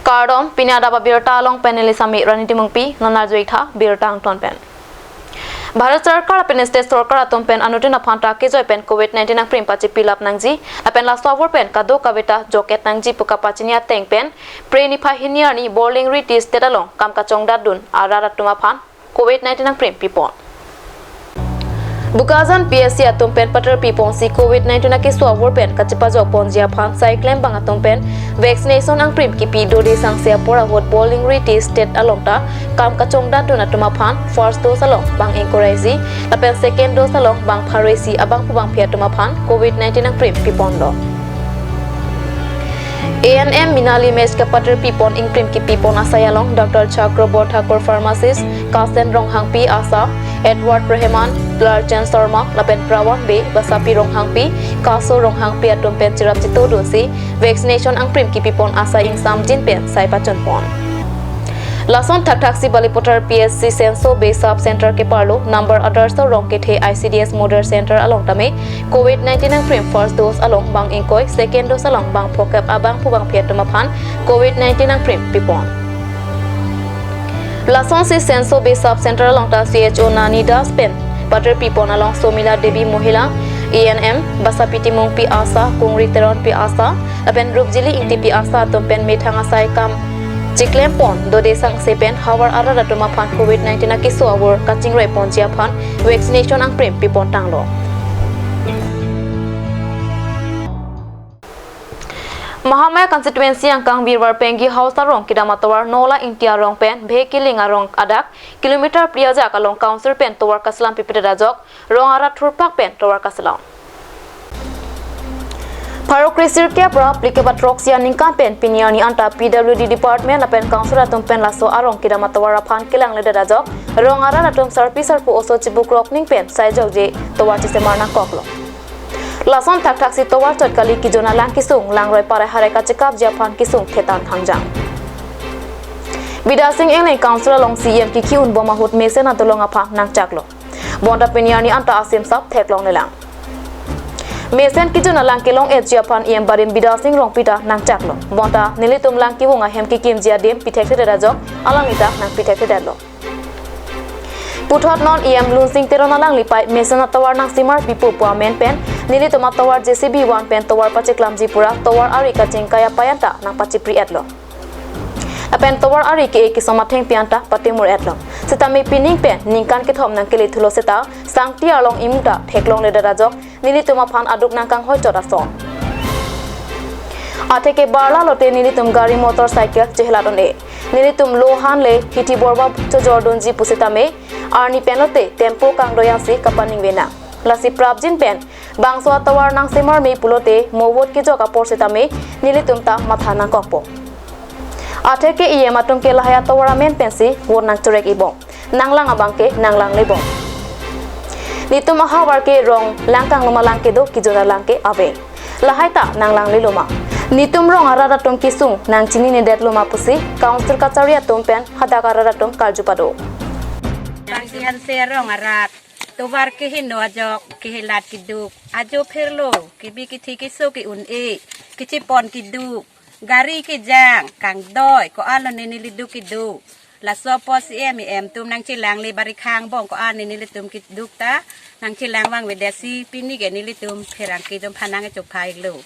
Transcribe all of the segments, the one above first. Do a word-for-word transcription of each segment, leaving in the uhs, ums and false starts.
Kardom, pini adap abirta along pen neli Sami Rani Timungpi, non arjuitha birta angton pen. Bharat Sarkar lapen State Sarkar atum pen anuttin aphan ta kejoi pen covid nineteen angprim pachipilap nangji, lapen laso avur pen kadokave ta jokjet nangji pu kapachini ateng pen, Phre niphai hini arni Bolingri Tea Estate along kam kachongdatdun arat atum aphan covid nineteen angprim pipon. Bokajan P S C atum pen patar piponsi covid nineteen akeso avur pen kachepajok ponji aphan sai klembang atum pen vaccination angprim kipi dode sangse apor ahut Bolingri Tea Estate along ta kam kachongdatdun atum aphan first dose along bang ingkoi ra isi, lapen second dose along bang pharo isi abangphu bangphi atum aphan covid nineteen angprim piponlo. A N M Minali Mech kapatar pipon ingprim kipipon asai along Doctor Chakrabor Thakur, pharmacist, Kasen Ronghangpi, ASHA, Edward Rehman, Larchen Sharma, lapen Prawan Bey, Basapi Ronghangpi, Kaso Ronghangpi atum pen cherap chetodunsi vaccination angprim kipipon asai ingsamjin pen sai pachunpon. Lason thakthaksi Balipathar P S C Senso Bey Sub Center keparlo number Adarsha Rongkethe I C D S Model Center along tame covid nineteen angprim first dose along bang ingkoi, second dose along bang phokep abangphu bangphi atum aphan covid nineteen angprim pipon. Lasonsi Senso Bey Sub Center along ta C H O Nani Das pen patar pipon along Somila Devi Mohila, A N M, Basapi Timungpi, ASHA, Kungri Teronpi, ASHA, lapen Rupjili Ingtipi, ASHA atum pen methang asai kam chiklempon dode sangse pen havar arat atum aphan covid nineteen akeso avur kachingroi ponji aphan vaccination angprim pipon tanglo. Mahamaya constituency angkang Birwar Pengki House arong kedam atovar Nola Ingti arong pen Bhe Kiling arong adak kilometer phli ajak along council pen tovar kaselam pipedet ajok rong arat thurpak pen tovar kaselam. Pharo kresirkep ra phlikep athroksi aningkan pen pini arni anta P W D department lapen council atum pen laso arong kedam atovar aphan kelangledet ajok rong arat atum sarpi sarpo oso chibukrok ning pen sai jokje tovar chisemar nangkoklo. Lason thakthaksi tovar chot kali, kejun alang kesung langroi parai harai kachekapji aphan kesung thetan thangjang. Bidya Sing Engleng council along C E M kikhi unbom ahut mesen adolong aphan nangchaklo. Bonta pini arni anta asimsap theklonglelang. Mesen kejun alang kelong-etji aphan E M barim Bidya Sing Rongpi ta nangchaklo. Bonta nelitum lang kevung ahem kekimji adim pithekthedet ajok alangli ta nangpithekthedetlo. Puthot non E M Lunsing Teron alangli pai mesen atovar nangsemar pipo pu amen pen nelitum atovar J C B van pen tovar pacheklamji pura tovar ari kachingkai apai anta nangpachipri-etlo. Lapen tovar ari ke-e kesom athengpi anta patimur-etlo. Sitame pining pen ningkan kethom nangkele thulo seta sangti arlong imu ta theklongledet ajok nelitum aphan aduk nangkanghoi chot ason. Atheke barla lote nelitum gari motorcycle chehelat un-e. Nelitum lo han le hithi borba chojordunji pusitame arni pen lote tempo kangdoyangsi kapaningve nang. Lasi prapjin pen bangso atovar nangsemar me pulote mo vote kejok apor sitame nelitum ta matha nangkokpo. Atheke E M atum ke lahai atovar amen pensi vote nangchorek ibom. Nanglang abang ke nanglanglebom. Netum ahavar ke rong lang kangloma lang kedo, kejun alang ke ave. Lahai ta nanglangleloma. Netum rong arat atum kesung nangchininedetlo ma pusi council kachari atum pen hadak arat atum karju pado. Bangsi anse rong arat tovar keheno ajok kehelat keduk ajo phirlo kebi kethe keso ke-un-e kechepon keduk gari kejang kangdoi ko-an lo ne neli duk kedo. Laso apot C E M E M atum nangchelangle bari khang bong ko-an ne nelitum keduk ta nangchelang vangvedet si pini ke nelitum pherangke atum aphan nangchokphai lo.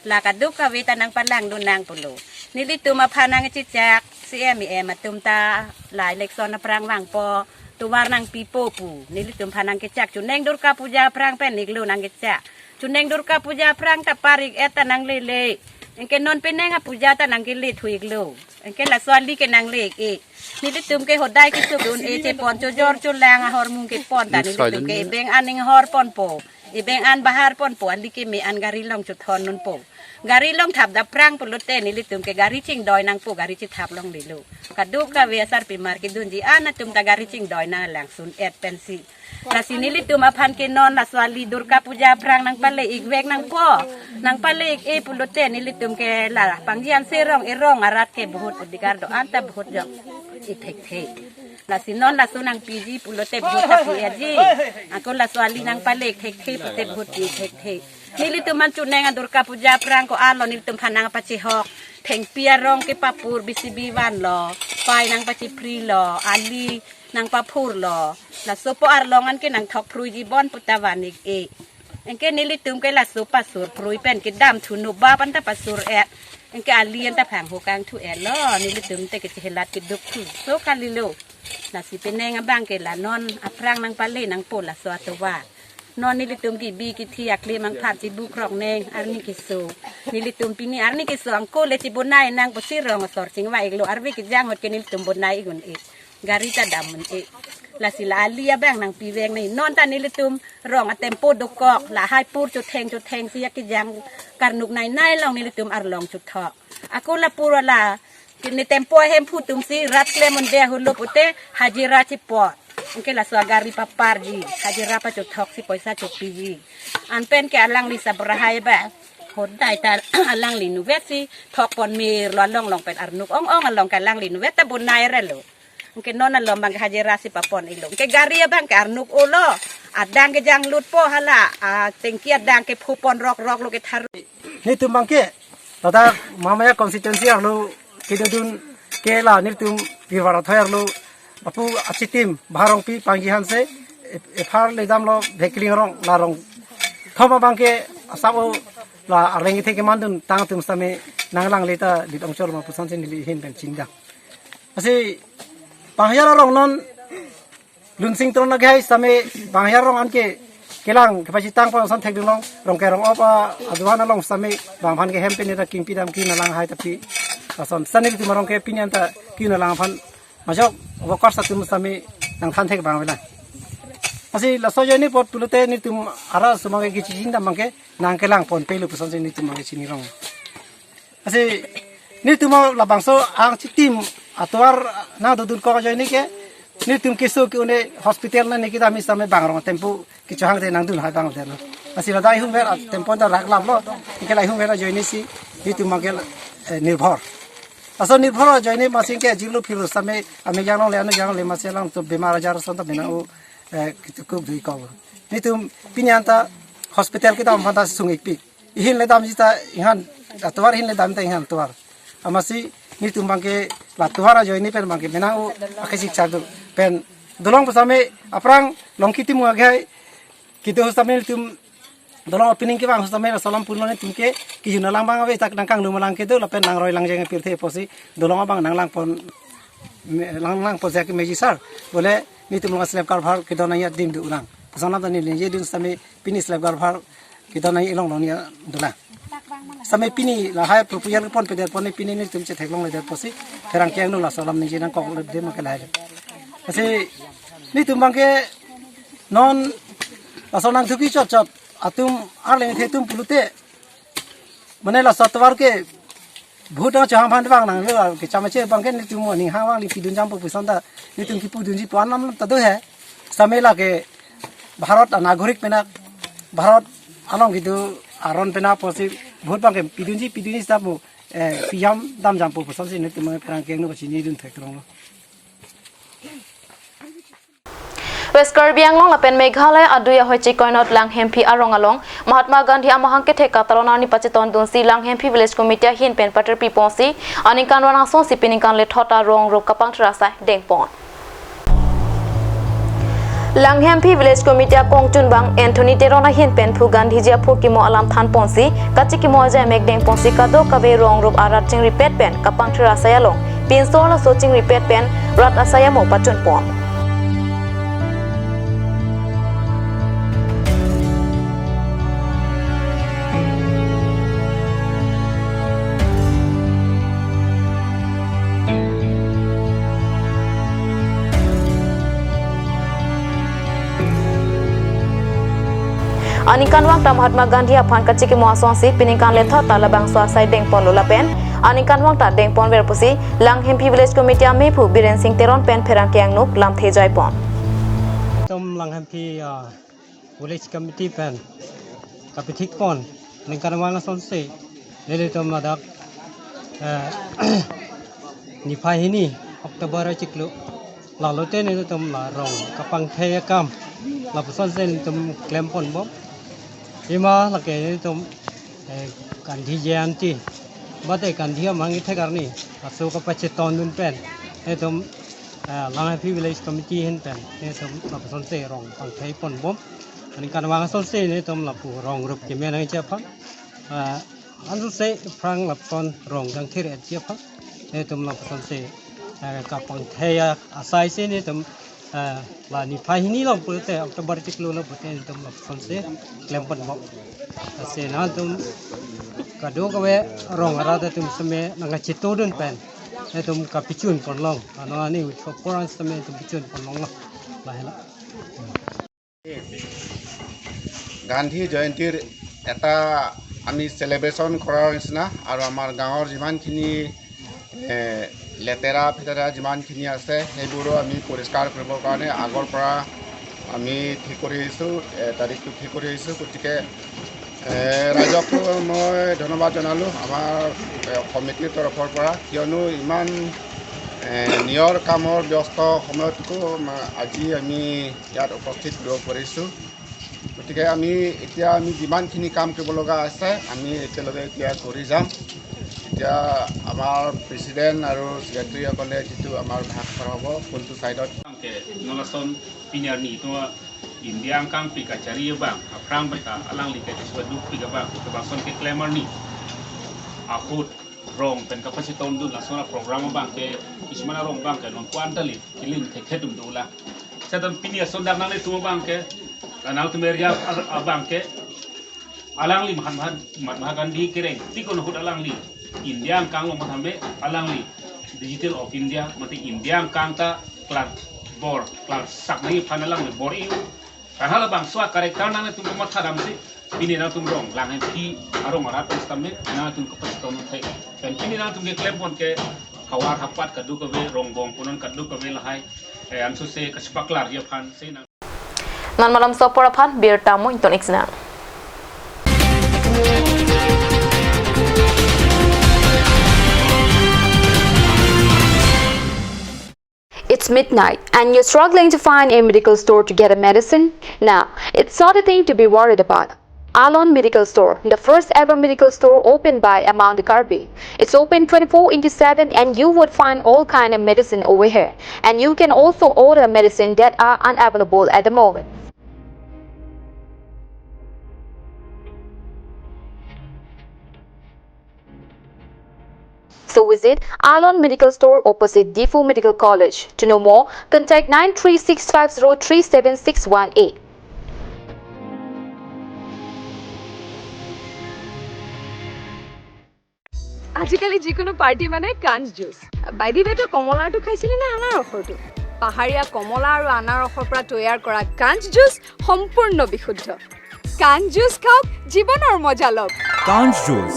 La kadokave ta nangpalangdun nang pulo. Nelitum aphan nangchechak C E M E M atum ta la election aphrang vangpo tovar nangpipo pu. Nelitum aphan nangkechak chuneng Durga Puja aphrang pen iklo nangkechak. Chuneng Durga Puja aphrang ta parik-et ta nanglele. Anke non penang apuja ta nangkele thu-iklo. Anke laso ali ke nangle-ik. Nelitum ke hodai kesung un-e chepon chojor cholang ahormu kepon ta nelitum ke ebeng an inghor ponpo. Ebeng an bahar ponpo, ali keme an gari along chothondunpo. Gari along thapdap aphrang pulote nelitum ke gari chingdoi nangpo, gari chethap longlelo. Kadokave asarpimar kedunji an atum ta gari chingdoi nanglang sun-et pensi. Lasi nelitum aphan ke non laso ali Durga Puja aphrang nangpale-ikvek nangpo. Nangpale-ik-e pulote nelitum ke la pangji anse rong erong arat ke vote adhikar do-an ta vote jong-ik thekthe. Lasi non laso nangpiji pulote vote ta pi-etji. Ako laso ali nangpale-ik thekthe pulote vote pi-ik thekthe. Nelitum an chuneng a Durga Puja aphrang ko-an lo nelitum aphan nangpachehok. Thengpi arong kepapur bisi bi vanlo, pai nangpachiprilo, ali nangpaphurlo. Lasopo arlong anke nangthok phruiji bon puta van ik e. Anke nelitum ke laso pasur phrui pen kedam thu no ba panta pasur et. Anke ali anta phang hokang thu etlo, nelitum te kechehelat keduk thu so kalilo. Lasi penang abang ke la non aphrang nangpale nangpo laso atovar. Non nelitum kebi kethe akli mangphat chibu krok neng arni keso. Nelitum pini arni keso angko le chibonai nang pusi rong asor chingvai iklo, arve kejang ahut ke nelitum bonai ik un e. Gari ta dam un e. Lasi la ali abang nangpiveng nai. Non ta nelitum rong atempo dokok, lahai pur chotheng chotheng si ya kejang karnuk nai nai along nelitum arlong chothok. Ako la pura la kini tempo ahemphu atumsi rat klem un de ahut lo pute hajira chipot. Anke laso agari paparji, hajira pachothok si poisa chopiji. Anpen ke alangli sabrahai ba. Hodai ta alangli nuvet si thok pon mir lo along long pen arnuk ong ong along ke alangli nuvet ta bonai re lo. Anke non along abang ke hajira si papon iklo. Anke gari abang ke arnuk olo. Adang kejang lutpo hala. A, tengki adang kephu pon rok rok lo ketharu. Netum abang ke, ladak Mahamaya constituency arlo kedodun ke la netum Pirvarat hoi arlo apu achitim Bharongpi Pangji Hanse, e-, ephar ledamlo Vekling Rong la rong. Thom abang ke asap o la arleng ithe kemandun tang atum sitame nanglangle ta lit ongchor ma puson si neli ahin pen chingdam. Lasi Banghajara rong non Lunsing Teron akhai sitame Banghajara rong anke kelang kepachitang pon ason thekdunlong, rong ke rong op a aduan along sitame bang aphan ke hem pen eta kingpi dam kina lang hai tapi ason sani tu marong ke pini anta kina lang aphan majok workers atum sitame nangthan thek abang avelang. Lasi laso ajoine apot pulote netum ara asomar ke kechijin dam abang ke nangkelang ponpe lo puson si netum abang ke chinirong. Lasi netum labangso angchitim atovar nangdodun kok ajoine ke netum keso ke-un e hospital nangni kedam sitame bang rong tempo kechohang te nangdun hai bang hotel. Lasi ladak ihum ver tempo ta rak laplo, anke la ihum ver ajoine si netum abang ke, eh, nirbhor. Laso nirbhor ajoine masi ke jilo philo sitame ame janglongle anu janglongle masi alangtum bemar ajar ason ta bina u, eh, kitukuk dui kok. Netum pini anta hospital kedam aphan ta sung ikpik. Ihin ledamji ta ihin atovar, ihin ledam ta ihin atovar. Amatsi netum abang ke la atovar ajoine pen abang ke menang u akesik chak do. Pen dolong pusitame aphrang Longki Timung akhai kedo sitame netum dolong opening kevang sitame laso alam punlo netum ke kejun alang abang ave tak nangkangdum alang kedo lapen nangroi langjeng pirthe pusi dolong abang nanglang pon me-, lang lang pusi ke meji sar. Bole netum along slab cover kedo nangji adim do ulang. Puson alam ta neli ningjedun sitame pini slab cover kedo nangji along along ni dolang. Sitame pini lahai proposal ponpedet pon pini netum chetheklongledet pusi pherangke angno laso alam ningje nangkokledet ma ke lahai. Lasi netum abang ke non laso nangthuki chot chot atum arleng ithe atum pulote mane laso atovar ke vote nangchohang aphan vang nanglo, kechamache abang ke netum aning hang vangli pidun jampo puson ta netum kipudunji pu-an alam ta do he. Sitame lake Bharat anagorik pen ak, Bharat along kedo aron pen ak pusi vote abang ke pidunji pidunji sita pu, eh, pijam dam jampo puson si netum pherangke angno kachinidun theklonglo. West Karbi Anglong lapen Meghalaya adui ahoi chekoinot Langhemphi arong along Mahatma Gandhi amahang kethek katalon arni pachetondunsi Langhemphi Village Committee ahin pen paterpi ponsi aningkanvang asonsi peningkan lethot ta rong rup kapangthir asai dengpon. Langhemphi Village Committee akongchunbang Anthony Teron ahin pen phu Gandhiji aphurkimo alam thanponsi kachikimo ajai mek dengponsi kadokave rong rup arat chingripet pen kapangthir asai along pinso laso chingripet pen rat asai amo pachunpon. Aningkanvang ta Mahatma Gandhi aphan kachikimo asonsi peningkan lethot ta labangso asai dengponlo lapen aningkanvang ta dengponver pusi Langhemphi Village Committee amephu Biren Singh Teron pen pherangke angno lamthe jaipon. Itum Langhemphi, ah, Village Committee pen kapithikpon ningkanvang asonsi nelitum ladak, eh, niphai hini October achiklo lalote nelitum la rong kapangthir akam lapusonsi nelitum klemponbom. Pima lake nelitum, eh, Gandhi Jayanti Bate Gandhi amang ithek arni aso kapachetondun pen, netum, eh, Langhapi Village Committee ahin pen netum lapusonsi rong pangthei ponbom. Aningkanvang asonsi netum lapu rong rup keme nangji aphan, eh, ansose aphrang lapuson rong jangthir etji aphan netum lapusonsi, eh, kapangthei asaisi netum, eh, la niphai hini along pulote, October chiklo along pulote netum lapusonsi klem ponbom. Lasi nangtum kadokave rong arat atum seme nangkachetodun pen netum kapachun ponlong. Ano ani ucho porang seme netum pachun ponlonglo. Lahelo. Gandhi জয়ন্তীৰ এটা আমি চেলিব্ৰেশ্যন কৰাৰ নিচিনা আৰু আমাৰ গাঁৱৰ যিমানখিনি, এ, লেতেৰা ফেতেৰা যিমানখিনি আছে, সেইবোৰো আমি পৰিষ্কাৰ কৰিবৰ কাৰণে আগৰ পৰা আমি ঠিক কৰি আহিছোঁ, এ, তাৰিখটো ঠিক কৰি আহিছোঁ। গতিকে, এ, ৰাইজকো মই ধন্যবাদ জনালোঁ। আমাৰ, এ, সমিতিৰ তৰফৰ পৰা, কিয়নো ইমান, এ, নিয়ৰ কামৰ ব্যস্ত সময়তকো, মা-, আজি আমি ইয়াত উপস্থিত হ'ব পাৰিছোঁ। গতিকে আমি এতিয়া আমি যিমানখিনি কাম কৰিব লগা আছে, আমি একেলগে এতিয়া কৰি যাম। এতিয়া আমাৰ প্ৰেচিডেণ্ট আৰু ছেক্ৰেটাৰীসকলে যিটো আমাৰ ভাগ কৰা হ'ব, কোনটো ছাইডত। Ke nolason pini arni ito India angkang pik kachari abang, aphrang beta alangli ke kiswa duk pik abang, ke bangson ke klem arni ahut rong pen kapachetondun lason a-program abang ke, kismana rong abang ke non kuantali kiling thekthedun dola. Setan pini ason dak nanglitum abang ke, la nangtum area a-, abang ke, alangli Mahatma, Mahatma Gandhi kereng tikon ahut alangli India angkang along mathame alangli Digital of India, mate India angkang ta klar bor, klarsak nangji aphan alangli bor-i. Kan halabangso a-character nangtum mathadamsi pini nangtum rong Langhapi arong arat sitame nangtum kapachetondun thek. Pen pini nangtum keklem pon ke havar hapat kadokave, rongbong punon kadokave lahai, eh, ansose kachepaklarji aphansi nang. Non malomso apor aphan birta mo ington iksinang. It's midnight and you're struggling to find a medical store to get a medicine? Now, it's not a thing to be worried about. Alon Medical Store, the first ever medical store opened by Amang the Karbi. It's open twenty-four into seven and you would find all kind of medicine over here. And you can also order medicine that are unavailable at the moment. So visit Alon Medical Store opposite Diphu Medical College. To know more, contact nine three six five zero three seven six one eight. আজিকালি যিকোনো পাৰ্টি মানে কাঞ্চ juice. By the way, তই কমলাটো খাইছিলি নে আনাৰসৰটো? পাহাৰীয়া কমলা আৰু আনাৰসৰ পৰা তৈয়াৰ কৰা কাঞ্চ জুচ সম্পূৰ্ণ বিশুদ্ধ। কাঞ্চ জুচ খাওক, জীৱনৰ মজা লওক। কাঞ্চ juice.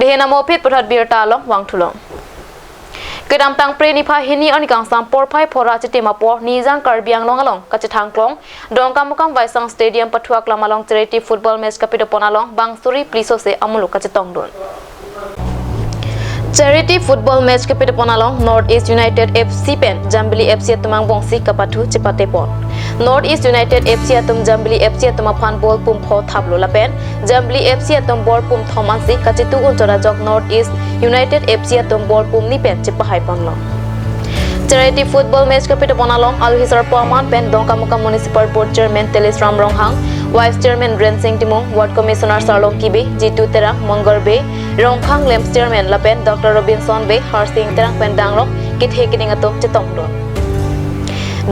Dehen amo aphi puthot birta along vangthulo. Kedamtang Phre niphai hini arni kangsam porphai pharo achitim apor Nijang Karbi Anglong along kachethangklong Dongkamukam Waisong Stadium pathu aklam along charity football match kapidopon along bang suri phli sose amuluk kachetongdun. Charity football match kapidopon along North East United F C pen Jambili F C atum angbongsi kapathu chepatepon. North East United F C atum Jambili F C atum aphan ball pum pho thaplo lapen Jambili F C atum ball pum thom ansi kachetu unchot ajok North East United F C atum ball pum ni pen chepahaiponlo. Charity football match kapidopon along aluhi sarpo aman pen Dongkamukam Municipal Board Chairman Telisram Ronghang, Vice Chairman Rensing Timung, Ward Commissioner Sarlong Kibe, Jitu Terang, Mongol Bey, Rongkhang Lamps Chairman lapen Doctor Robinson Bey, Harsing Terang pen dangrong kethe keding atum chetongdun.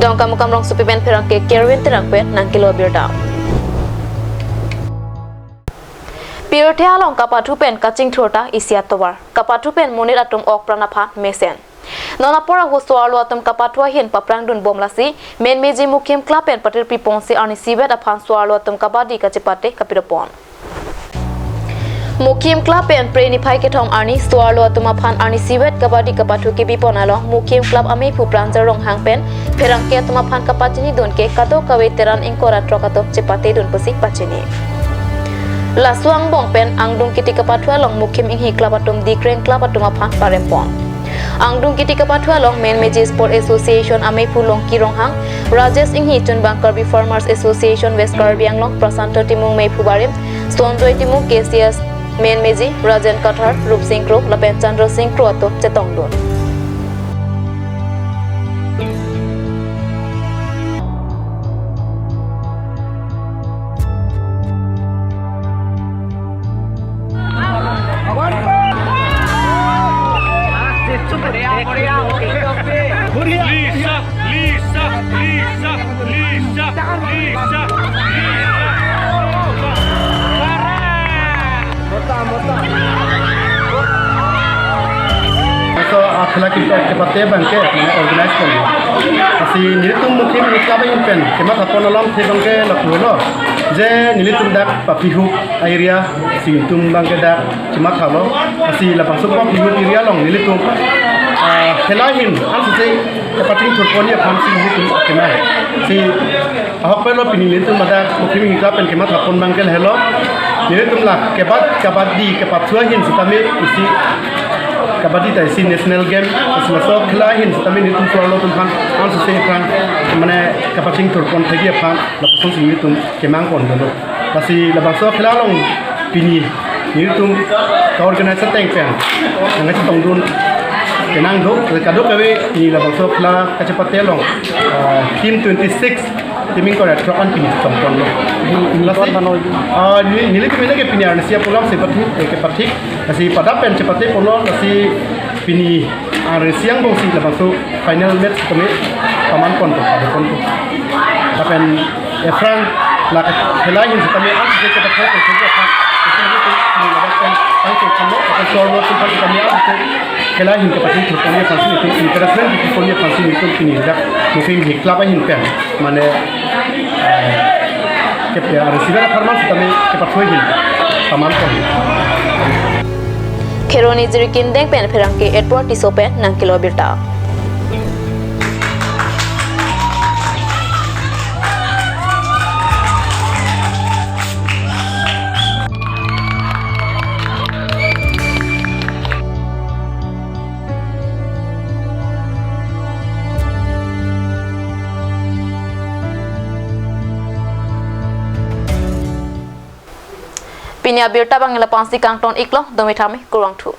Dongkamukam rongsopi pen pherangke Kerwin Terang pen nangkelo birta. Pirthe along kapathu pen kachingthur ta isi atovar. Kapathu pen monit atum ok pran aphan mesen. Non apor ahut so-arlo atum kapathu ahin paprangdunbom lasi, menmeji Mukhim Club pen patirpiponsi arnisivet aphan so-arlo atum kabaddi kachepate kapidopon. Mukhim Club pen Phre niphai kethom arni so-arlo atum aphan arnisivet kabaddi kapathu kebipon along Mukhim Club amephu Pranjal Ronghang pen pherangke atum aphan kapachinidun ke kadokave Teran ingkoi ra throk atum chepatedun pusi pachini. Laso angbong pen angdung kiti kapathu along Mukhim Inghi Club atum Dikreng Club atum aphan parempon. Angdung kiti kapathu along Menmeji Sport Association ameiphu Longki Ronghang, Rajesh Inghi chunbang Karbi Farmers Association West Karbi Anglong Prasanto Timung meiphu barim, Sonjoy Timung K C S Menmeji, Rajen Kathar, Rupsing Kro lapen Chandra Sing Kro atum chetongdun. Lisa, Lisa, Lisa, Lisa, Lisa, Lisa. So, akhela kita kepate abangke, mane organize kami. Lasi nelitum mungkin ini kami pen, kematha pon alamthe abangke lapulo. Je nelitum dak Papihu area, si nelitum abangke dak kematha lo. Lasi labangso Papihu area along nelitum, ah, khela ahin, ansi kepachingthur pon aphan si nelitum kemang. Si ahokpet lo pini nelitum ladak Mukhim Hingkla pen kematha pon abangke lahelo. Nelitum la kebat, kabaddi, kepathu ahin sitame isi kabaddi ta isi national game, isi laso khela ahin sitame nelitum floor lo atum aphan, ansi aphan, mane kepachingthur pon thekji aphan, lapuson si nelitum kemang pon dolo. Lasi labangso khela along pini nelitum ka-organize ateng pen nangkachetongdun kenang do, kadokave pini labangso khela kachepate along, ah, team twenty-six, team ingkoi ra throk an pini chetong ponlo. Pini, pini lasi, kor bano? Ah, neli, nelitum ke pini arnisia program si pathik, eh, kepathik, lasi pada pen chepate ponlo, lasi pini arnisia angbong si labangso final match kami paman ponpo, pada ponpo. Lapen aphrang la khela ahin sitame ansi kepathu pon thekji aphan, isi nelitum pini ladak pen tangte kamo, lapen floor lo atum aphan sitame ansi khela ahin kepachingthur ponji aphan si nelitum, encouragement kipi ponji aphan si nelitum pini dak Mukhim Hingkla ahin pen, mane, eh, kep-, ya, receiver apharman sitame kepathu ahin paman pon. Kheroni Jirikindeng pen Pherangke Edward Tisso pen nangkelo abirta. Pini abirta abang la-an si kangton iklo, dome thame, kurvangthu.